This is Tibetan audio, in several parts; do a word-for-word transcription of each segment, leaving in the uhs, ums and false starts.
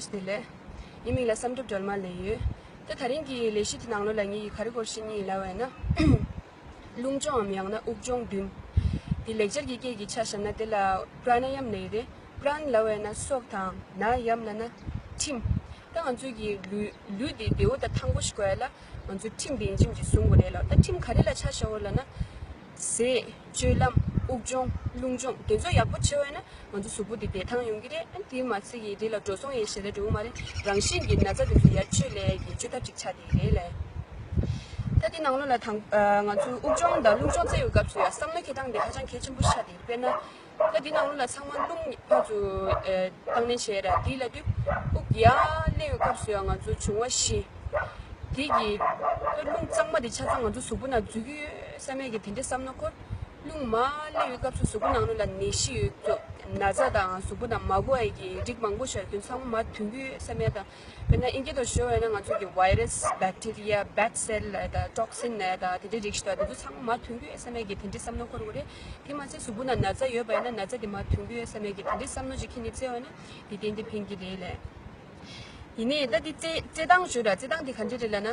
བདེ་ལེགས། ངའི་མིང་ལ་བསམ་གྲུབ་སྒྲོལ་མ་ལབ་ཡོད། ད་ད་རིང་གི་ལས་གཞི་དེ་ནང་ལོགས་ལ་ངས་ག་རེ་སྐོར་བཤད་སྙིང་ཡོད་ལབ་པ་ཡིན་ན། རླུང་སྦྱོང་ངམ་ཡང་ན་དབུགས་སྦྱོང་བདུན། དེ་ལེགས་སྦྱར་གྱི་སྐད་ཀྱིས་ཆ་བཞག་ན་དེ་ལ་པྲ་ན་ཡམ་ལབ་ཡོད་རེད། པྲན་ལབ་པ་ཡིན་ན་སྲོག་དང་། ན་ཡམ་ལབ་ན་ཁྲིམས། ད་ང་ཚོའི་གི་ལུས་ལུས་དེ་བདེ་པོ་དང་ཐང་པོ་ཞིག་དགོས་ཡ་ལ་ང་ཚོས་ཁྲིམས་དེ་ཡིན་གཅིག་མིན་གཅིག་སྲུང་དགོས་རེད་ལ། ད་ཁྲིམས་ག་རེ་ལ་ཆ་བཞག་པ་ལབ་ན། ཟས། སྤྱོད་ལམ། དབུགས་སྦྱོང་། རླུང་སྦྱོང་དེ་ཚོ་ཡག་པོ་བྱས་པ་ཡིན་ན་ང་ཚོ་གཟུགས་པོ་དེ་བདེ་ཐང་ཡོང་གི་རེད། ཨ་ནི་དེ་མ་ཚད་ཀྱི་དེ་ལ་འགྲོ་སོང་ཡས་ཞེ་དྲག་འགྲོ་གི་མ་རེད། རང་བཞིན་གྱི་ན་ཚ་དེ་ཚོ་ཡར་བཅོས་ལས་ཀྱི་བཅོས་ཐབས་ཅིག་ཆགས་བསྡད་ཀྱི་རེད་ལ། ད་དེ་ནང་ལོགས་ལ་དང་ཨ་ང་ཚོ་དབུགས་སྦྱོང་དང་རླུང་སྦྱོང་རྩེ་ཡོང་སྐབས་སུ་ཡང་བསམ་བློ་འཁྱེར་སྟངས་དེ་ཧ་ཅང་གལ་ཆེན་པོ་ཆགས་བསྡད་ཀྱི་རེད། དཔེར་ན། ད་འདི་ནང་ལོགས་ལ་ཚང་མ་རླུང་ཕར་ཚུར་ཨེ་བཏང་ལེན་བྱས་ར། འདི་ལ་དུས་དབུགས་ཡར་སླེབས་པའི་སྐབས་སུ་ཡང་ང་ཚོ་འབྱུང་བ་བཞི། འདི་གི་རླུང་གཙང་མ་འདི་ཆ་ཚང་ང་ཚོ་གཟུགས་པོ་ནང་འཛུལ་གྱི་ཡོད་བསམ་ཡས་ཀྱི་དེ་འདྲའི་བསམ་མནོ་འཁོར། རླུང་མར་སླེབས་པའི་སྐབས་སུ་གཟུགས་པོ་ནང་ལོགས་ལ་ནད་གཞི་ཡོད་ཚོ། ན་ཚ་དང་གཟུགས་པོ་ནང་མ་དགོས་པའི་གི་རིགས་མང་པོ་ཞིག་དེ་ཚང་མ་མར་ཐོན་གྱི་ཡོད་བསམ་ཡས་དང་། དཔེར་ན་ཨིན་སྐད་ཐོག་ཞུ་བ་ཡིན་ན་ང་ཚོ་གི་virus, bacteria, bad cell ལབ་ཡ་དང་toxin ལབ་ཡ་དང་དེ་འདྲའི་རིགས་ཤིག་དང་དེ་ཚོ་ཚང་མ་མར་ཐོན་གྱི་ཡོད་བསམ་ཡས་ཀྱི་དེ་འདྲའི་བསམ་མནོ་འཁོར་དགོས་རེད། དེ་མ་ཚད་གཟུགས་པོ་ནང་ན་ཚ་ཡོད་པ་ཡིན་ན་ན་ཚ་དེ་མར་ཐོན་གྱི་ཡོད་བསམ་ཡས་ཀྱི་དེ་འདྲའི་བསམ་མནོ་ཅིག་འཁྱེར་ནས་རྩེ་བ་ན་དེ་ཏན་ཏན་ཕན་གྱི་རེད་ལས། ཡིན་ནའི་ད་དེ་རྩེ་རྩེ་སྟངས་ཞུ་ར། རྩེ་སྟངས་དེ་ག་འདྲ་རེད་ལབ་ན།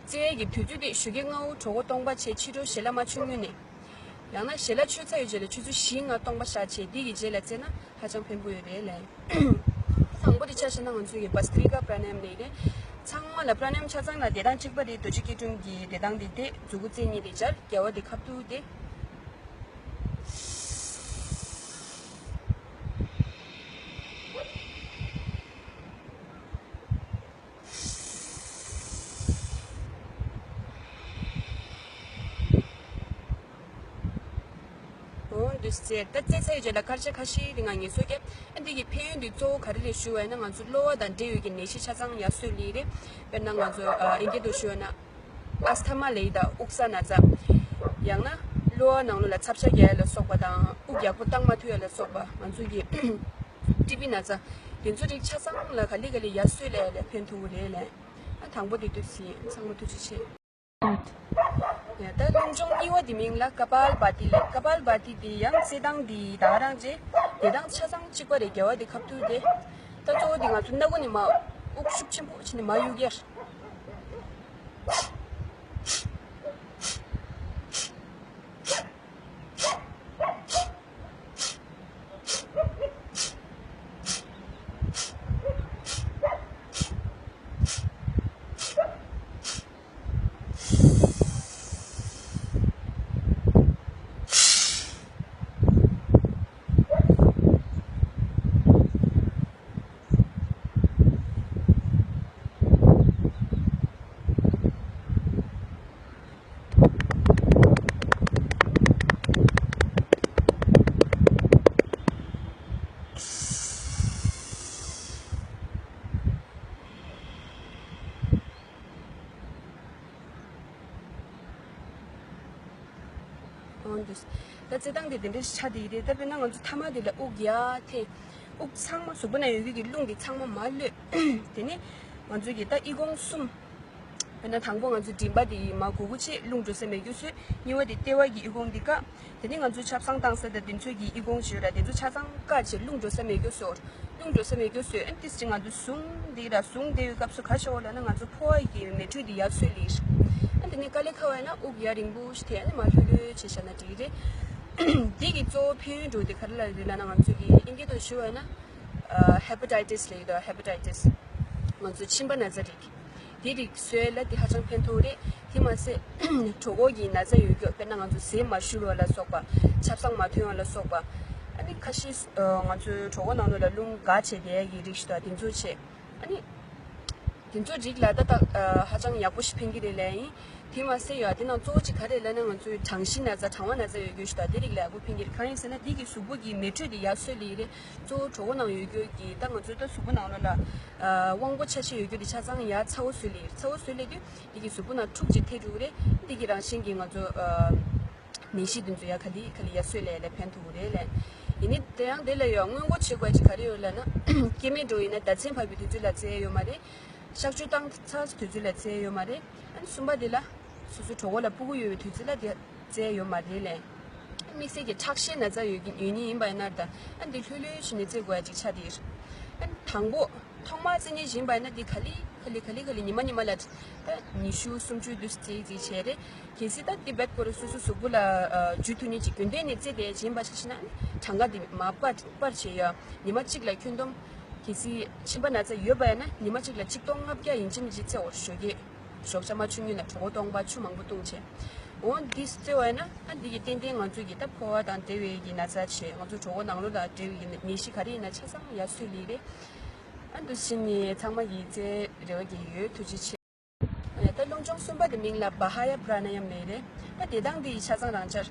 རྩེ་ཡས་ཀྱི་དུས་ཚོད་དེ་ཞོགས་ཀས་སྔ་པོ་གྲོད་ཁོག་སྟོང་པ་བྱས། ཕྱི་དྲོ་ཞལ་ལག་མ་མཆོད་སྔོན་ནས། ཡང་ན་ཞལ་ལག་མཆོད་ཚར་བའི་རྗེས་ལ་ཆུ་ཚོད་བཞི་ལྔ་སྟོང་པ་བཞག་བྱས་འདི་གི་རྗེས་ལ་རྩེ་ན་ཧ་ཅང་ཕན་པོ་ཡོད་རེད་ལས། དང་པོ་དེ་ཆ་བཞག་ན་ང་ཚོ་གི་བསྟྲི་ཀ་པྲ་ན་ཡམ་ལབ་ཡས་རེད། ཚང་མ་ལ་པྲ་ན་ཡམ་ཆ་ཚང་ལ་བདེ་ཐང་གཅིག་པ་རེད། རྡོ་རྗེ་སྐྱིལ་ཀྲུང་གི་བདེ་ཐང་དེ་དེ་མཛུ་གུ་རྩེ་གཉིས་དེ་སྦྱར། རྒྱབ་པ་དེ་ཁ་ཐུག་དེ། འོ་འདུག་སེ་ད་རྩེ་ཚར་བའི་རྗེས་ལ་སྐར་ཆ་ཁ་ཤས་དེ་ང་ངལ་གསོ་རྒྱབ། ཨ་འདི་གི་ཕན་ཡོན་དེ་གཙོ་བོ་ག་རེ་རེད་ཞུ་བ་ཡིན་ན་ང་ཚོ་གློ་བ་དང་འབྲེལ་ཡོད་ཀྱི་ནད་གཞི་ཆ་ཚང་ཡར་གསོ་ལེ་རེད། དཔེར་ན་ང་ཚོ་ཨ་ཨིན་སྐད་དུ་ཞུ་བ་ན་ཨས་ཐ་མ་ལབ་ཡས་དང་དབུགས་བསད་ན་ཚ། ཡང་ན་གློ་བ་ནང་ལོགས་ལ་ཚབ་ཤ་རྒྱག་ཡ་ལ་སོགས་པ་དང་དབུགས་ཡག་པོ་བཏང་མ་ཐུབ་ཡ་ལ་སོགས་པ་ང་ཚོ་གི་ཊི་བི་ན་ཚ་དེ་ཚོ་རིགས་ཆ་ཚང་ལ་ག་ལེ་ག་ལེ་ཡར་གསོ་ལེ་ལ་ཕན་ཐོགས་ཀྱི་རེད་ལས། ཨ་དང་པོ་དེ་འདུག་སེ་ཡིན། ཚང་མ་ཐུགས་རྗེ་ཆེ། ཡ་ད་རླུང་སྦྱོང་གཉིས་པ་དེ་མིང་ལ་ཀ་པཱལ་བྷ་ཏི་ལབ། ཀ་པཱལ་བྷ་ཏི་དེ་ཡང་རྩེ་སྟངས་དེ་ད་ག་རང་རེད། བདེ་ཐང་ཆ་ཚང་གཅིག་པ་རེད། རྒྱབ་པ་དེ་ཁ་ཐུག་དེ། ད་གཙོ་བོ་དེ་ང་ཚོ་སྣ་སྒོ་ནས་མར་དབུགས་ཤུགས་ཆེན་པོ་བྱས་ནས་མར་གཡུག་ཡ། འོ་འདུག་ད་རྩེ་སྟངས་དེ་དེ་འདྲ་ཞིག་ཆགས་བསྡད་ཀྱི་རེད། ད་དཔེར་ན་ང་ཚོ་ཐ་མ་དེ་ལ་དབུགས་ཡར་འཐེན། དབུགས་ཚང་མ་གཟུགས་པོ་ན་ཡོད་ཀྱི་རླུང་དེ་ཚང་མ་མར་གློད། དེ་ནས་ང་ཚོ་གི་ད་ཨི་ཁུང་གསུམ། དཔེར་ན་དང་པོ་ང་ཚོ་མགྲིན་པ་དེ་མར་གུག་གུག་བྱས་རླུང་འགྲོ་ས་མེད་རྒྱུ་བཟོས། གཉིས་པ་དེ་ལྟེ་བ་གི་ཨི་ཁུང་དེ་བཀག་དེ་ནས་ང་ཚོ་ཆབ་གསང་བཏང་ས་དང་དེ་ཚོའི་གི་ཨི་ཁུང་ཞུ་ར་དེ་ཚོ་ཆ་ཚང་བཀག་བྱས་རླུང་འགྲོ་ས་མེད་རྒྱུ་བཟོས། རླུང་འགྲོ་ས་མེད་རྒྱུ་བཟོས། ཨ་ནི་ཏིས་ཅིག་ང་ཚོ་ཟུང་འདི་ར་ཟུང་བསྡད་པའི་སྐབས་སུ་ག་ཤོར་ལབ་ན་ང་ཚོ་ཕོ་བ་གི་མེ་དྲོད་དེ་ཡར་གསོས་ལེ། ཨ་དེ་ནས་དཀའ་ལས་ཁག་པ་ཡིན་ན་དབུགས་ཡར་རིང་པོ་ཞིག་འཐེན། ཨ་ནི་མར་ལྷོད་ལྷོད་བྱས་བཞག་ན་འགྲིག་གི་རེད། འདི་གི་གཙོ་བོ་ཕན་ཡོན་འདྲ་བོ་དེ་ག་རེ་ལ་རེད་ལབ་ན་ང་ཚོ་གི་ཨིན་སྐད་ཐོག་ཞུ་བ་ཡིན་ན་ཧེ་པ་ཊའི་ཊི་སི་ལབ་ཀྱི་འདུག་ཧེ་པ་ཊའི་ཊི་སི་ང་ཚོ་མཆིན་པ་ན་ཚ་རིགས། དེ་རིགས་བཟོས་ལ་དེ་ཧ་ཅང་ཕན་ཐོགས་རེད། དེ་མ་ཟད་གྲོད་ཁོག་གི་ན་ཚ་ཡོད་རྒྱུ་དཔེར་ན་ང་ཚོ་ཟས་མ་ཞུ་བ་ལ་སོགས་པ། ཆབ་གསང་མ་ཐོན་པ་ལ་སོགས་པ། ཨ་ནི་ཁ་ཤས་ང་ཚོའི་གྲོད་ཁོག་ནང་ལོགས་ལ་རླུང་འགག་བྱས་བསྡད་ཡ་གི་རིགས་ཤིག་དང་དེ་ཚོ་བྱས། ཨ་ནི་དེ་ཚོ་རིགས་ལ་ད་ལྟ་ཧ་ཅང་ཡག་པོ་ཞིག་ཕན་གྱི་རེད་ལབ་ཡིན། དེ་མ་ཟད་ཡ་དེ་ནང་གཙོ་བོ་གཅིག་ག་རེ་ལབ་ན་ང་ཚོའི་གྲང་གཤིས་ན་ཚ་གྲང་བ་ན་ཚ་ཡོད་རྒྱུ་ཞིག་དང་དེ་རིགས་ལ་ཡག་པོ་ཕན་གྱི་རེད། གང་ཡིན་ཟེར་ན་དེ་གི་གཟུགས་པོ་གི་མེ་དྲོད་དེ་ཡར་གསོས་ལེ་རེད། གཙོ་བོ་གྲོད་ཁོག་ནང་ཡོད་རྒྱུ་གི་ད་ང་ཚོའི་ད་གཟུགས་པོ་ནང་ལོགས་ལ་དབང་པོ་ཆ་ཤས་ཡོད་རྒྱུ་དེ་ཆ་ཚང་ཡར་ཚ་བོ་བཟོས་ལེ་རེད། ཚ་བོ་བཟོས་ལེ་དུས་དེ་གི་གཟུགས་པོ་ནང་འཁྲུག་ཅིག་ཐེབས་འགྲོ་གི་རེད། དེ་གི་རང་བཞིན་གྱི་ང་ཚོ་ནད་གཞི་དེ་ཚོ་ཡར་ག་ལེ་ག་ལེ་ཡར་གསོས་ལེ་ལ་ཕན་ཐོགས་རེད་ལ། ཡིན་ནི་དེ་ཡང་དེ་ལ་ཡང་སྔོན་འགོག་བྱེད་དགོས་ཅིག་ག་རེ་ཡོད་ལབ་ན། སྐྱེ་དམན་འདྲ་བོ་ཡིན་ན་ཟླ་མཚན་བབས་པའི་དུས་ཚོད་ལ་བཙལ་ཡོད་མ་རེད། གཤག་བཅོས་བཏང་ཚར་དུས་ཚོད་ལ་བཙལ་ཡོད་མ་རེད། ཨ་ནི་གསུམ་པ་དེ་ལ་སོ་སོའི་གྲོད་ཁོག་ལ་ཕྲུ་གུ་ཡོད་པའི་དུས་ཚོད་ལ་དེ་བཙལ་ཡོད་མ་རེད་ལས། དམིགས་བསལ་གྱི་ཁྲག་ཤེད་ན་ཚ་ཡོད་ཀྱི་ཡོད་ཉེན་ཡིན་པ་ཡིན་ན་ད་ཨ་འདི་ལྷོད་ལྷོད་བྱས་ནས་བཙལ་དགོས་ཡ་ཅིག་ཆགས་བསྡད་ཡོད། ཨ་ནི་དང་པོ་ ཐོག་མར་རྩེ་ནས་བཞེངས་པ་ཡིན་ན་འདི་ག་ལེ་ག་ལེ་ག་ལེ་ག་ལེ་ཉི་མ་ཉི་མ་ལ་ད་ཉི་ཤུ་སུམ་ཅུ་དུས་རྩེ་རྩེ་བྱས་རེད། གལ་སྲིད་ད་འདི་རྦད་ཁོ་རང་སོ་སོ་གཟུགས་པོ་ལ་ཨ་འཇུ་ཐུབ་མཁན་ཅིག་རྒྱུན་གཏན་ནས་རྩེ་བསྡད་བྱས་པ་ཆ་བཞག་ན་གྲངས་ཀ་འདི་མར་སྤར་སྤར་བྱས་ཡོད། ཉི་མ་གཅིག་ལ་ཁྱོན་བསྡོམས་གལ་སྲིད་མཆིན་པ་ན་ཚ་ཡོད་པ་ཡིན་ན་ཉི་མ་གཅིག་ལ་ཆིག་སྟོང་ལྔ་བརྒྱ་ཡིན་གཅིག་མིན་གཅིག་རྩེ་བར་ཞོགས་ཀས། ཞོགས་ཇ་མ་ཆུ་ཉུང་ན་གྲོད་ཁོག་སྟོང་པ་ཆུ་མང་པོ་བཏུང་བྱས། འོ་འདི་རྩེ་བ་ཡིན་ན་ཨ་འདི་གི་ཏན་ཏན་ང་ཚོ་གི་ད་ཕོ་བ་དང་འབྲེལ་བའི་གི་ན་ཚ་བྱས། ང་ཚོ་གྲོད་ཁོག་ནང་ལོགས་ལ་འབྲེལ་བའི་གི་ནད་གཞི་ག་རེ་ཡིན་ན་ཆ་ཚང་ཡར་སོས་ལེ་རེད། ཨ་འདུག་སེ་བྱས་ནས་ཚང་མ་གི་རྩེ་རེ་བ་གི་ཡོད། ཐུགས་རྗེ་ཆེ། ད་རླུང་སྦྱོང་གསུམ་པ་དེ་མིང་ལ་བྷ་ཧ་ཡ་པྲ་ན་ཡམ་ལབ་རེད། ད་བདེ་ཐང་འདི་ཡི་ཆ་ཚང་རང་འཆར།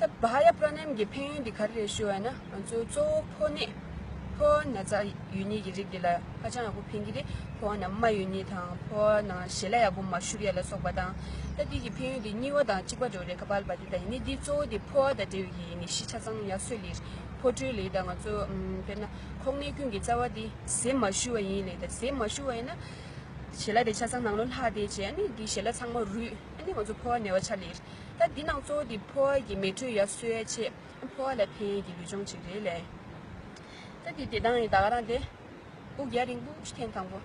ད་བྷ་ཧ་ཡ་པྲ་ན་ཡམ་གྱི་ཕན་ཡོན་འདི་ག་རེ་རེད་ཞུ་བ་ན་ང་ཚོ་གཙོ་བོ་ཕོ་ནད། ཕོ་ན་ཚ་ཡོད་མཁན་གྱི་རིགས་འདི་ལ་ཧ་ཅང་ཡག་པོ་ཕན་གྱི་རེད། ཕོ་བ་ནང་རྨ་ཡོད་མཁན་དང་ཕོ་བ་ནང་ཞལ་ལག་ཡག་པོ་མ་བཞུར་ཡ་ལ་སོགས་པ་དང་། ད་འདི་གི་ཕན་ཡོན་འདི་གཉིས་པ་དང་གཅིག་པ་འདྲ་བོ་རེད། ཀ་པལ་བ་ཏི་ད་ཡིན་ནི་འདི་གཙོ་བོ་འདི་ཕོ་བ་དང་འབྲེལ་བའི་གི་ནད་གཞི་ཆ་ཚང་ཡར་སོས་ལེ་རེད། ཕོ་བྲང་ལེ་ད་ང་ཚོ་ཨམ་དཔེར་ན་ཁོག་ནད་ཀུན་གྱི་རྩ་བ་འདི་ཟས་མ་བཞུ་བ་ཡིན་ལེ། ད་ཟས་མ་བཞུ་བ་ཡིན་ན། ཞལ་ལག་དེ་ཆ་ཚང་ནང་ལོགས་ལྷག་བསྡད་བྱས་ཨ་ནི་འདི་ཞལ་ལག་ཚང་མ་རུལ་ཨ་ནི་ང་ཚོ་ཕོ་བ་ན་བ་ཆགས་ལེ་རེད། ད་འདི་ནང་གཙོ་བོ་འདི་ཕོ་བ་གི་མེ་དྲོད་ཡར་གསོ་ཡ་ཆེད་ཕོ་བ་ལ་ཕན་ཡ་གི་ལུས་སྦྱོང་ཅིག་རེད་ལེ། ད་འདི་བདེ་ཐང་ཡིན་ད་ག་རང་དེ་དབུགས་ཡར་རིང་པོ་ཞིག་འཐེན་དང་པོ།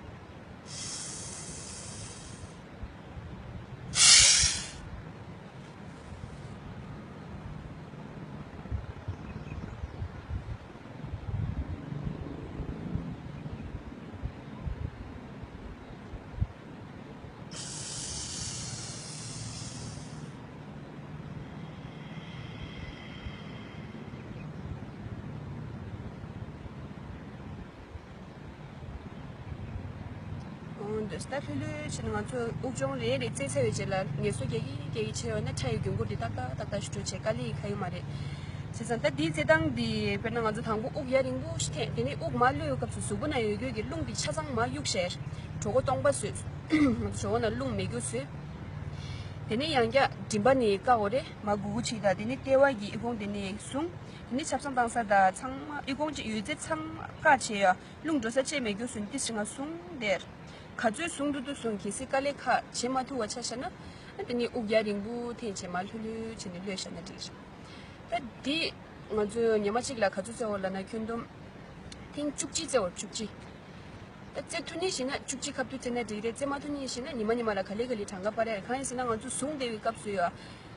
འོ་འདུག་སེ་ད་ལྷོད་ལྷོད་བྱས་ནས་ང་ཚོ་དབུགས་སྦྱོང་རེ་རེ་རྩེ་ཚར་བའི་རྗེས་ལ་ངལ་གསོ་རྒྱག་གི་རྒྱག་གི་བྱས་ཡོད་ན་ཁྲག་གི་རྒྱུན་འགོར་འདི་ཏག་ཏག་ཏག་ཏག་ཞིག་འགྲོ་བྱས་དཀའ་ལས་ཁག་ཡོད་མ་རེད། བྱས་ཙང་ད་འདིའི་རྩེད་སྟངས་འདི་དཔེར་ན་ང་ཚོ་དང་པོ་དབུགས་ཡར་རིང་པོ་ཞིག་འཐེན། དེ་ནས་དབུགས་མར་གློད་པའི་སྐབས་སུ་གཟུགས་པོ་ན་ཡོད་རྒྱུ་གི་རླུང་འདི་ཆ་ཚང་མར་གཡུག་བྱས། གྲོད་ཁོག་སྟོང་པ་བཟོས། གྲོད་ཁོག་ནང་རླུང་མེད་རྒྱུ་བཟོས། དེ་ནས་ཡང་བསྐྱར་མགྲིན་པ་ནས་བཀག་དགོས་རེད། མར་གུག་གུག་ཅིག་དང་དེ་ནས་ལྟེ་བ་གི་ཨི་ཁུང་དེ་ནས་བཟུང་། དེ་ནས་ཆབ་གསང་བཏང་ས་དང་ཚང་མ་ཨི་ཁུང་ཅིག་ཡོད་ཚད་ཚང་མ་བཀག་བྱས་ཡ། རླུང་འགྲོ་ས་བཅད་མེད་རྒྱུ་བཟུང་ཏིས་ང་བཟུང་བསྡད། ག་ཚོད་བཟུང་ཐུབ་ཐུབ་བཟུང་། གལ་སྲིད་དཀའ་ལས་ཁག་བྱེད་མ་ཐུབ་པ་ཆ་བཞག་ན་ཨ་དེ་ནས་དབུགས་ཡར་རིང་པོ་འཐེན་བྱས་མར་ལྷོད་ལྷོད་བྱས་ནས་གློད་བཞག་ན་འགྲིག་རེད། ད་འདི་ང་ཚོས་ཉི་མ་གཅིག་ལ་ག་ཚོད་རྩེ་དགོས་ལབ་ན་ཁྱོན་བསྡོམས་ཐེངས་བཅུ་གཅིག་རྩེ་དགོས་རེད། བཅུ་གཅིག་ད་རྩེ་ཐུབ་ནི་ཞིག་ན་བཅུ་གཅིག་ཁ་ཐུག་རྩེ་ན་འགྲིག་རེད། རྩེ་མ་ཐུབ་ནི་ཞིག་ན་ཉི་མ་ཉི་མ་ལ་ག་ལེ་ག་ལེ་གྲངས་ཀ་སྤར་ཡ་རེད། གང་ཡིན་ཟེར་ན་ང་ཚོ་ཟུངས་བདེ་བའི་སྐབས་སུ་ཡ།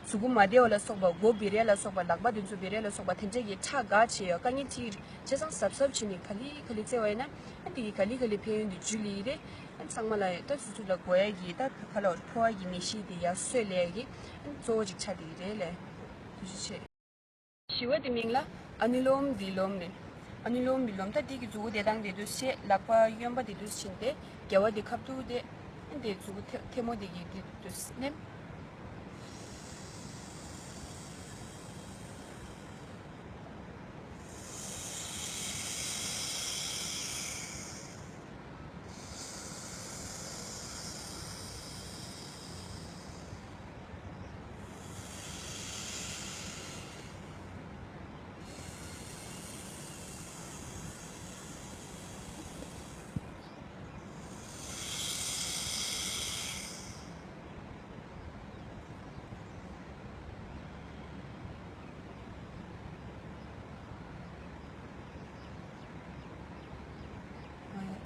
གཟུགས་པོ་མ་བདེ་བ་ལ་སོགས་པ། མགོ་སྦི་ར་ལ་སོགས་པ། ལག་པ་དེ་ཚོ་སྦི་ར་ལ་སོགས་པ་དེ་འདྲས་ཀྱི་ཁྲག་འགག་བྱས་ཡོད། དཀའ་ངལ་འཕྲད་ཀྱི་རེད། བྱས་ཙང་གཟབ་གཟབ་བྱས་ནས་ག་ལེ་ག་ལེ་རྩེ་བ་ཡིན་ན་ཨ་དེ་གི་ག་ལེ་ག་ལེ་ཕན་ཡོན་དེ་འཇུ་ལེ་ཡི་རེད། ཨ་ཚང་མ་ལ་ཡོད། ད་སོ་སོ་ལ་དགོས་ཡ་གི་ད་ག་ལ་ཕོ་བ་གི་ནད་གཞི་དེ་ཡར་གསོས་ལེ་ཡ་གི་ཨ་གཙོ་བོ་ཅིག་ཆགས་བསྡད་ཀྱི་རེད་ལེ། ཐུགས་རྗེ་ཆེ། བཞི་པ་དེ་མིང་ལ་ཨ་ནུ་ལོམ་བི་ལོམ་ལབ། ཨ་ནུ་ལོམ་བི་ལོམ། ད་འདི་གི་མཛུབ་གུ་བདེ་ཐང་བདེ་འདུག་བྱས། ལག་པ་གཡོན་པ་བདེ་འདུག་བྱས་ཏེ་རྒྱབ་པ་འདི་ཁ་ཐུག་བསྡད། འདི་མཛུབ་གུ་ཐལ་མོ་འདི་གི་བདེ་འདུག་མནན།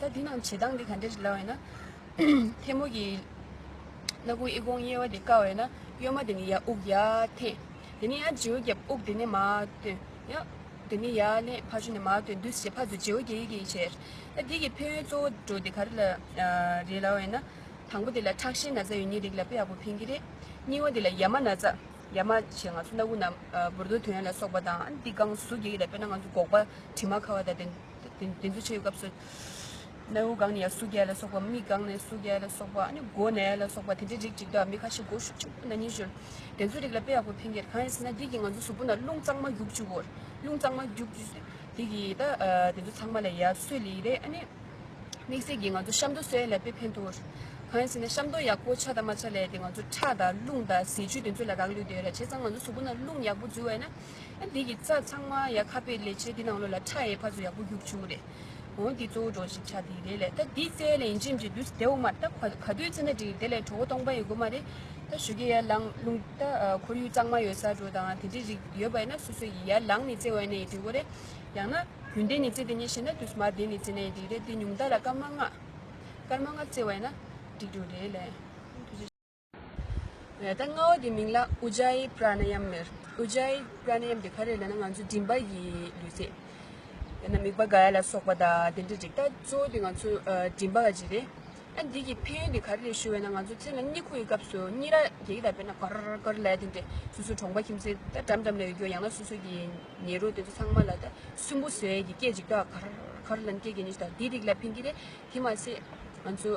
ད་འདི་ནང་བྱེད་སྟངས་འདི་ག་འདྲ་ཞིག་ལབ་ཡིན་ན། ཐལ་མོ་གི་སྣ་ཁུང་ཨི་ཁུང་གཡས་པ་འདི་བཀག་པ་ཡིན་ན་གཡོན་མ་དེ་ནས་ཡར་དབུགས་ཡར་འཐེན། དེ་ནས་ཡར་ལྗིད་རྒྱབ། དབུགས་དེ་ནས་མར་བཏོན། ཡ། དེ་ནས་ཡར་ལེན། ཕར་ཕྱོགས་ནས་མར་བཏོན། འདུག་སེ་ཕར་ཚུར་ལྗིད་རྒྱག་གི་བྱས། ད་འདི་གི་ཕན་ཡོན་གཙོ་བོ་འདྲ་བོ་དེ་ག་རེ་ལ་རེད་ལབ་པ་ཡིན་ན། དང་པོ་དེ་ལ་ཁྲག་ཤེད་ན་ཚ་ཡོད་མཁན་རིགས་ལ་དཔེ་ཡག་པོ་ཕན་གྱི་རེད། གཉིས་པ་དེ་ལ་ཡ་མ་ན་ཚ། ཡ་མ་བྱས་ང་ཚོ་སྣ་ཁུང་ནང་འབུར་རྡོག་ཐོན་ཡ་ལ་སོགས་པ་དང་། ཨ་ནི་འདི་སྒང་ཟུག་རྒྱག་གི་རེད། དཔེར་ན་ང་ཚོ་སྒོག་པ་དྲི་མ་ཁ་བ་དང་དེ་དེ་དེ་ཚོ་བྱེད་ཡོད་སྐབས་སུ། སྣ་ཁུང་སྒང་ནས་ཡར་ཟུག་རྒྱག་ཡ་ལ་སོགས་པ། མིག་སྒང་ནས་ཟུག་རྒྱག་ཡ་ལ་སོགས་པ། ཨ་ནི་མགོ་ན་ཡ་ལ་སོགས་པ་དེ་འདྲའི་རིགས་ཅིག་འདུག་མི་ཁ་ཤས་མགོ་ཤུགས་ཆེན་པོ་ན་ནིང་ཞོར། དེ་ཚོ་རིགས་ལ་དཔེ་ཡག་པོ་ཕན་གྱི་རེད། གང་ཡིན་ཟེར་ན་འདི་གིས་ང་ཚོ་གཟུགས་པོ་ནང་རླུང་གཙང་མ་རྒྱུག་བཅུག་གོ། རླུང་གཙང་མ་རྒྱུག་བཅུག་དུས་འདི་གིས་ད་ཨ་དེ་ཚོ་ཚང་མ་ལ་ཡར་གསོས་ལེ་ཡི་རེད། ཨ་ནི། དམིགས་བསལ་གྱིས་ང་ཚོ་ཤམ་ཏོ་གསོལ་ཡ་ལ་དཔེ་ཕན་ཐོགས། གང་ཡིན་ཟེར་ན་ཤམ་ཏོ་ཡག་པོ་ཆགས་དང་མ་ཆགས་ལ་དེ་ང་ཚོ་ཁྲག་དང་རླུང་དང་ཟས་བཅུད་དེ་ཚོ་ལ་རག་ལུས་བསྡད་ཡོད་རེད། བྱས་ཙང་ང་ཚོ་གཟུགས་པོ་ནང་རླུང་ཡག་པོ་འཛུལ་བ་ཡིན་ན། ཨ་འདི་གི་རྩ་ཚང་མ་ཡ་ཁ་པས་ལས་བྱེད་འདི་ནང་ལོགས་ལ་ཁྲག་ཡའི་ཕར་ཚུར་ཡག་པོ་རྒྱུག་བཅུག་རེད། འོ་འདི་གཙོ་བོ་འདྲ་བོ་ཞིག་ཆགས་བསྡད་ཡོད་རེད་ལེ། ད་འདི་རྩེ་ལ་ཡིན་གཅིག་མིན་གཅིག་དུས་བདེ་བོ་མ་རེད། ད་ག་ག་དུས་རྩེ་ན་འགྲིག་རེད། དེ་ལས་གྲོད་ཁོག་སྟོང་པ་ཡོད་དགོས་མ་རེད། ད་ཞོགས་ཀས་ཡར་ལངས། རླུང་ད་ཁོར་ཡུག་གཙང་མ་ཡོད་ས་འདྲ་བོ་དང་དེ་འདྲའི་རིགས་ཡོད་པ་ཡིན་ན་སོ་སོ་ཡི་ཡར་ལངས་ནས་རྩེ་བ་ཡིན་ན་ཡང་འགྲིག་གི་རེད། ཡང་ན་རྒྱུན་ལྡན་ནས་རྩེ་དེ་ཉིད་ཤེས་ན་དུས་མ་དེ་ནས་རྩེ་ནས་འགྲིག་རེད། དེ་ཉུང་མཐའ་ལ་སྐར་མ་ལྔ། སྐར་མ་ལྔ་རྩེ་བས་ན་འགྲིག་འགྲོ་རེད་ལས། ད་ལྔ་བ་དེ་མིང་ལ་ཨུ་ཇའི་པྲ་ན་ཡམ་ལབ། ཨུ་ཇའི་པྲ་ན་ཡམ་དེ་ག་རེ་ལབ་ན་ང་ཚོ་མགྲིན་པ་ཡི་ལུས་རྩལ། ཡང་ན་མིད་པ་དགའ་ཡ་ལ་སོགས་པ་དང་དེ་འདྲ་རིགས། ད་གཙོ་བོ་དེ་ང་ཚོ་མགྲིན་པ་ག་ཅིག་རེད། ཨ་འདི་གི་ཕན་ཡོན་དེ་ག་རེ་རེད་ཞུ་བས་ན་ང་ཚོ་མཚན་ལ་གཉིད་ཁུག་གི་སྐབས་སུ་གཉིད་ར་རྒྱག་གི་ད་དཔེར་ན་གར་གར་ལབ་དེ་འདྲ་སོ་སོ་གྲོང་པ་ཁྱིམ་མཚེས་ད་འགྲམ་འགྲམ་ལ་ཡོད་རྒྱུ་ཡང་ན་སོ་སོ་གི་ཉེ་རོགས་དེ་ཚོ་ཚང་མ་ལ་ད་སུན་པོ་བཟོ་ཡས་ཀྱི་སྐད་ཅིག་ད་གར་གར་ལབ་སྐད་ཀྱི་ཉིད་ད་འདི་རིགས་ལ་ཕན་གྱི་རེད། དེ་མ་ཟད་ང་ཚོ་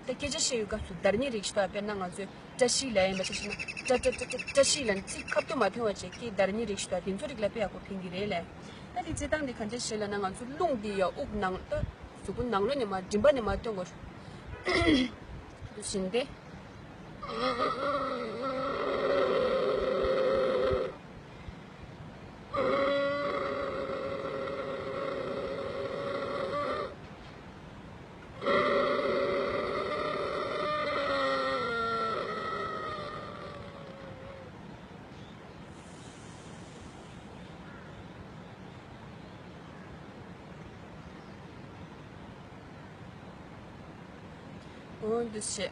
ད་སྐད་ཆ་བཤད་ཡོད་སྐབས་སུ་བརྡ་རྙིང་རིགས་ཤིག་ད་དཔེར་ན་ང་ཚོས་བཀྲ་ཤིས་ལབ་ཡིན་པ་ཆ་བཞག་ན་བཀྲ་བཀྲ་བཀྲ་བཀྲ་བཀྲ་ཤིས་ལབ་ཚིག་ཁ་ཐུག་མ་ཐོན་པ་བྱས་ཀྱི་བརྡ་རྙིང་རིགས་ཤིག་ད་དེ་ཚོ་རིགས་ལ་དཔེ་ཡག་པོ་ཕན་གྱི་རེད་ལས། ད་དེ་རྩེ་སྟངས་དེ་ག་འདྲ་ཞིག་ལབ་ན་ང་ཚོ་རླུང་འདི་ཡ་དབུགས་ནང་ད་གཟུགས་པོ་ནང་ལོགས་ནས་མར་མགྲིན་པ་ནས་མར་བཏོན་དགོས། དུ་བཞིན་ཏེ། འོ་འདུག་སེ།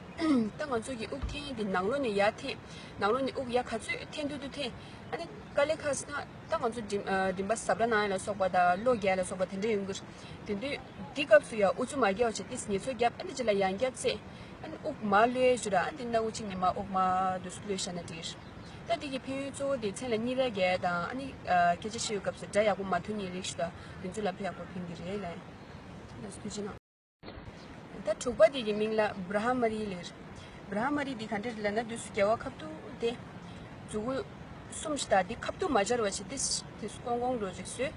ད་ང་ཚོ་གི་དབུགས་འཐེན་འདི་ནང་ལོགས་ནས་ཡར་འཐེན། ནང་ལོགས་ནས་དབུགས་ཡར་ག་ཚོད་འཐེན་ཐུབ་ཐུབ་འཐེན། ཨ་ནི་དཀའ་ལས་ཁག་སོང་ན་ད་ང་ཚོ་མགྲིན་ཨ་མགྲིན་པ་ཟབ་ར་ནང་ལ་སོགས་པ་དང་གློ་རྒྱག་ལ་སོགས་པ་དེ་འདྲ་ཡོང་གི་རེད། དེ་དུས་འདི་སྐབས་སུ་ཡང་ཨུ་ཚུགས་མ་རྒྱག་བྱས་ཏེ་ཉེས་ཚོད་བརྒྱབ། ཨ་ནི་རྗེས་ལ་ཡང་བསྐྱར་རྩེ། ཨ་ནི་དབུགས་མར་གློད་ཞུ་ར། ཨ་ནི་དེ་ནས་དབུགས་ཆད་ནས་མར་དབུགས་མར་འདུག་སེ་གློད་བཞག་ན་འགྲིག་གི་རེད། ད་འདི་གི་ཕན་ཡོན་གཙོ་བོ་དེ་མཚན་ལ་གཉིད་ར་རྒྱག་དང་ཨ་ནི་ཨ་སྐད་ཆ་བཤད་ཡོད་སྐབས་སུ་སྒྲ་ཡག་པོ་མ་ཐོན་མཁན་རིགས་ཤིག་དང་དེ་ཚོ་ལ་དཔེ་ཡག་པོ་ཕན་གྱི་རེད་ལབ་ཡིན། ལགས་སོ་ཐུགས་རྗེ་གནང་། ད་དྲུག་པ་དེ་གི་མིང་ལ་བྷྲ་མ་རི་ལབ། བྷྲ་མ་རི་འདི་ག་འདྲ་རེད་ལབ་ན་དུས་སུ་རྒྱལ་བ་ཁ་ཐུག་དེ་མཛུ་གུ་གསུམ་ཞིག་དང་འདི་ཁ་ཐུག་མ་སྦྱར་བ་བྱས་ཏེ་དེ་སུ་ཀོང་ཀོང་འགྲོ་ཅིག་བཟོས།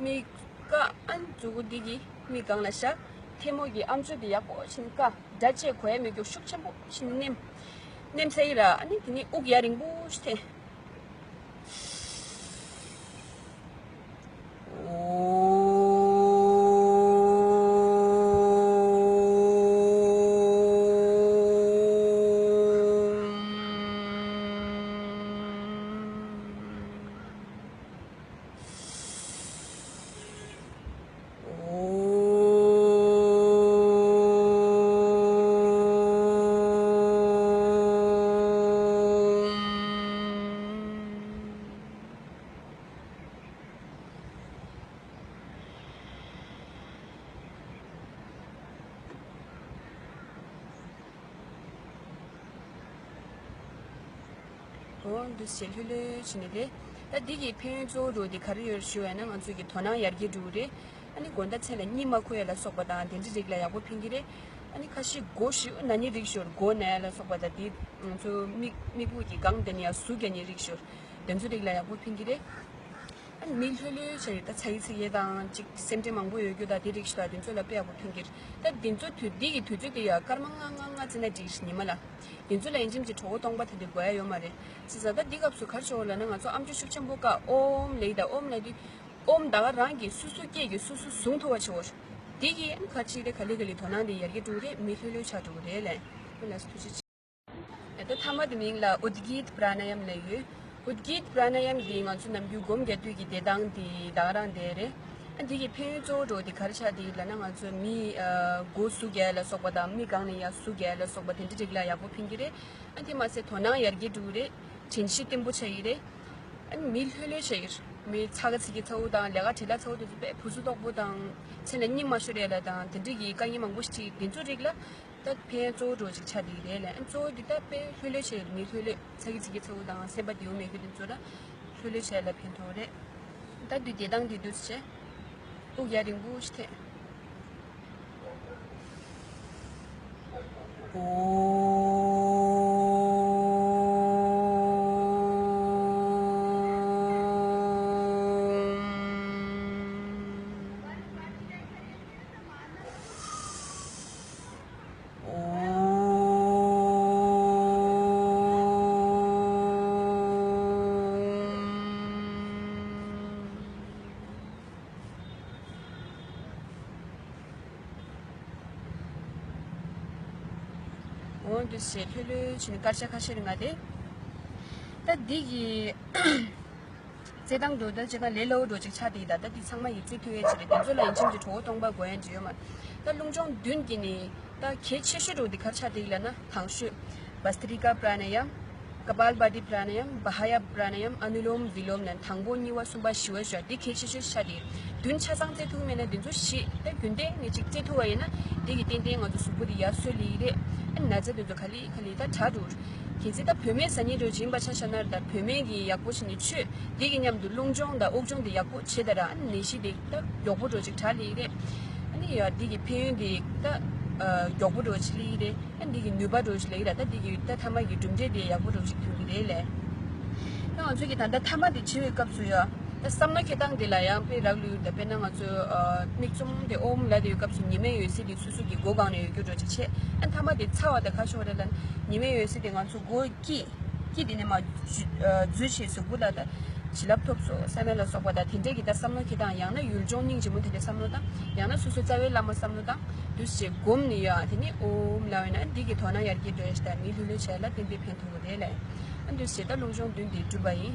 མིག་ཀ་ཨ་ནི་མཛུ་གུ་འདི་གི་མིག་སྒང་ལ་བཞག་ཐལ་མོ་གི་ཨམ་ཅོག་འདི་ཡག་པོ་ཞིག་བཀག་སྒྲ་བཅས་གོ་ཡ་མེད་རྒྱུ་ཤུགས་ཆེན་པོ་ཞིག་མནན། མནན་ཚར་ཡིན་ར། ཨ་ནི་དེ་ནས་དབུགས་ཡ་རིང་པོ་ཞིག་འཐེན། འོ་འདུག་སེ་ལྷོད་ལྷོད་བྱས་ནས་རེད། ད་འདི་གི་ཕན་ཡོན་གཙོ་བོ་འདྲ་བོ་འདི་ག་རེ་ཡོད་ཞུ་བ་ཡིན་ན་ང་ཚོ་གི་དོ་སྣང་ཡར་རྒྱས་འགྲོ་གི་རེད། ཨ་ནི་དགོང་དག་མཚན་ལ་གཉིད་མ་ཁུག་ཡ་ལ་སོགས་པ་དང་དེ་འདྲའི་རིགས་ལ་ཡག་པོ་ཕན་གྱི་རེད། ཨ་ནི་ཁ་ཤས་མགོ་ཞུ་ན་ནི་རིགས་ཞོར་མགོ་ན་ཡ་ལ་སོགས་པ་དང་དེ་ང་ཚོ་མིག་མིག་དཔེ་གི་སྒང་དེ་ནས་ཡ་ཟུག་རྒྱག་ནི་རིགས་ཞོར་དེ་ཚོ་རིགས་ལ་ཡག་པོ་ཕན་གྱི་རེད། ཨ་ནི་མིག་ལྷོད་ལྷོད་བྱས་ཡོད་ད་ཚ་གི་ཚིག་ཡས་དང་ཅིག་སེམས་ཁྲལ་མང་པོ་ཡོད་རྒྱུ་ད་དེ་རིགས་ཤིག་ད་དེ་ཚོ་ལ་དཔེ་ཡག་པོ་ཐོན་གྱི་རེད། ད་དེ་ཚོ་དུས་འདི་གི་དུས་ཚོད་དེ་ཡ་སྐར་མ་ལྔ་ལྔ་ལྔ་བརྩི་ན་འགྲིག་ཉི་མ་ལ། དེ་ཚོ་ལ་ཡིན་གཅིག་མིན་གཅིག་གྲོད་ཁོག་སྟོང་པ་དེ་འདྲ་དགོས་ཡ་ཡོད་མ་རེད། ཅི་ཟེར་ད་འདི་སྐབས་སུ་ག་རེ་བྱེད་དགོས་ལབ་ན་ང་ཚོ་ཨམ་ཅོག་ཤུགས་ཆེན་པོ་བཀག་ཨོམ་ལབ་ཡི་ད་ཨོམ་ལབ་དུས་ཨོམ་ད་ག་རང་གི་སོ་སོ་སྐད་ཀྱིས་སོ་སོ་ཟུང་ཐུབ་པ་བྱེད་དགོས། དེ་གིས་ཨ་ནི་ག་ཅིག་རེད་ག་ལེ་ག་ལེ་དོ་སྣང་དེ་ཡར་རྒྱས་འགྲོ་གི་རེད། མིག་ལྷོད་ལྷོད་ཆགས་འགྲོ་གི་རེད་ལབ་ཡིན། ལགས་སོ་ཐུགས་རྗེ་ཆེ། ད་མཐའ་མ་དེ་མིང་ལ་ཨུད་གིད་པྲ་ན་ཡམ་ལབ་ཡོད། ཨུད་གིད་པྲ་ན་ཡམ་འདི་ང་ཚོ་ནམ་རྒྱུན་སྒོམ་རྒྱག་དུས་ཀྱི་བསྡད་སྟངས་དེ་ད་ག་རང་དེ་རེད། ཨ་འདི་གི་ཕན་ཡོན་གཙོ་བོ་འདྲ་བོ་དེ་ག་རེ་ཆགས་དེ་ལབ་ན་ང་ཚོ་མི་ཨ་མགོ་ཟུག་རྒྱག་ལ་སོགས་པ་དང་མིག་སྒང་ནས་ཡར་ཟུག་རྒྱག་ལ་སོགས་པ་དེ་འདྲ་རིགས་ལ་ཡག་པོ་ཕན་གྱི་རེད། ཨ་དེ་མ་ཟད་དོ་སྣང་ཡར་རྒྱས་འགྲོ་གི་རེད། དྲན་ཤེས་བརྟན་པོ་ཆགས་ཀྱི་རེད། ཨ་མིག་ལྷོད་ལྷོད་ཆགས་ཀྱི་རེད། མི་ཚ་གི་ཚིག་གི་ཚ་བོ་དང་ལས་ཀ་བྲེལ་བ་ཚ་བོ་དེ་ཚོ་དཔེ་ཕུ་སུ་དོག་པོ་དང་མཚན་ལ་གཉིད་མ་ཤོར་ཡ་ལ་དང་དེ་འདྲ་གི་དཀའ་ངལ་མང་པོ་ཞིག་འཕྲད་དེ་ཚོ་རིགས་ལ། ད་ཕན་གཙོ་བོ་འདྲ་བོ་ཅིག་ཆགས་བསྡད་ཀྱི་རེད་ལབ་ཡིན། གཙོ་བོ་འདི་ད་དཔེ་ལྷོད་ལྷོད་བྱས་ཡོད། མིག་ལྷོད་ལྷོད་ཚ་གི་ཚིག་གི་ཚ་བོ་དང་སེམས་པ་བདེ་བོ་མེད་རྒྱུ་དེ་ཚོ་ལ་ལྷོད་ལྷོད་བྱས་ལ་ཕན་ཐོགས་རེད། ད་འདི་བསྡད་སྟངས་འདི་འདུག་སེ་བྱས། དབུགས་ཡར་རིང་པོ་ཞིག་འཐེན། འོ་འདུག་སེ་ལྷོད་ལྷོད་བྱས་ནས་སྐར་ཆ་ཁ་ཤས་རིང་ང་དེ། ད་འདི་གི་ རྩེ་སྟངས་འགྲོ་ད་ཅི་ད་ལས་སླ་བོ་འགྲོ་ཅིག་ཆགས་དེ་ད་ད་དེ་ཚང་མ་ཡིན་རྩེ་ཐུབ་ཡས་ཅི་རེད། དེ་ཚོ་ལ་ཡིན་ཆེམ་གྱི་གྲོགས་སྟོང་པ་དགོས་ཡས་ཅི་ཡོད་མ་རེད། ད་རླུང་སྦྱོང་བདུན་གྱི་ནི་ད་གལ་ཆེ་ཤོས་འགྲོ་དེ་གར་ཆགས་དེ་ལ་ན་དང་ཤོས་བསྟྲི་ཀ་པྲ་ན་ཡམ། ཀ་པཱལ་བྷ་ཏི་པྲ་ན་ཡམ། བྷ་ཧ་ཡ་པྲ་ན་ཡམ། ཨ་ནུ་ལོམ་བི་ལོམ་ནས་དང་པོ་གཉིས་པ་གསུམ་པ་བཞི་པ་བཞི་པ་འདི་གལ་ཆེ་ཤོས་ཆགས་དེ། བདུན་ཆ་ཚང་རྩེ་ཐུབ་མེད་ན་འདི་ཚོ་བཞི་ད་རྒྱུན་ལྡན་ནས་ཅིག་རྩེ་ཐུབ་པ་ཡིན་ན་འདི་གི་ཏན་ཏན་ང་ཚོ་གཟུགས་པོ་འདི་ཡར་གསོ་ལེ་ཡི་རེད། ཨ་ན་ཚ་འདི་ཚོ་ག་ལེ་ག་ལེ་ད་དྲག་འགྲོ། གལ་སྲིད་ད་བུད་མེད་ཟ་ཉེ་འགྲོ་ཅིག་ཡིན་པ་ཆ་བཞག་ན་ད་བུད་མེད་ཀྱི་ཡག་པོ་ཞིག་ནི་ཆོས་འདི་གི་མཉམ་དུ་རླུང་སྦྱོང་དང་དབུགས་སྦྱོང་འདི་ཡག་པོ་བྱེད་ད་ར། ཨ་ནི་ནད་གཞི་འདི་ད་མགྱོགས་པོ་འགྲོ་ཅིག་དྲག་ལེ་ཡི་རེད། ཨ་ནི་ཡ་འདི་གི་ཕན་ཡོན་འདི་ད་མགྱོགས་པོ་འགྲོ་ཅིག་ལེ་ཡི་རེད། ཨ་འདི་གི་ནུས་པ་འགྲོ་ཅིག་ལེ་ཡི་ར། ད་འདི་གི་ད་ཐ་མ་གི་གྲུབ་འབྲས་འདི་ཡག་པོ་འགྲོ་ཅིག་ཐོན་གི་རེད་ལེ། ད་ང་ཚོ་གི་ད་ད་ཐ་མ་འདི་བྱེད་པའི་སྐབས་སུ་ཡ་ད་བསམ་བློ་འཁྱེར་སྟངས་འདི་ལ་ཡང་དཔེ་རག་ལུས་ད། དཔེར་ན་ང་ཚོ་མིག་བཙུམ་སྟེ་ཨོམ་ལབ་དེའི་སྐབས་སུ་ཉི་མའི་འོད་ཟེར་འདི་སོ་སོ་གི་མགོ་སྒང་ནས་ཡོད་རྒྱུ་འགྲོ་ཅིག་བྱེད། ཨ་ཐ་མ་འདི་ཚ་བ་ད་ཁ་ཤོར་རེད་ལ། ཉི་མའི་འོད་ཟེར་འདི་ང་ཚོ་མགོ་དཀྱིལ་དཀྱིལ་འདི་ནས་མར་འཛུལ་བྱས་གཟུགས་པོ་ལ་ད་བྱིན་རླབས་ཐོབ་སོང་བསམ་ཡས་ལ་སོགས་པ་དང་དེ་འདྲས་ཀྱི་ད་བསམ་བློ་འཁྱེར་སྟངས། ཡང་ན་ཡུལ་ལྗོངས་སྙིང་རྗེ་མོ་དེ་འདྲས་བསམ་བློ་བཏང་། ཡང་ན་སོ་སོ་རྩ་བའི་བླ་མ་བསམ་བློ་བཏང་། འདུག་སེ་བསྒོམས་ནས་ཡ་དེ་ནས་ཨོམ་ལབ་ཡིན་ན་འདི་གི་དོ་སྣང་ཡར་རྒྱས་འགྲོ་ཡ་ཞིག་དང་མི་ལྷོད་ལྷོད་བྱས་ལ་ཏན་ཏན་ཕན་ཐོགས་རེད་ལེ། ཨ་འདུག་སེ་ད་རླུང་སྦྱོང་བདུན་དེ་གྲུབ་པ་ཡིན།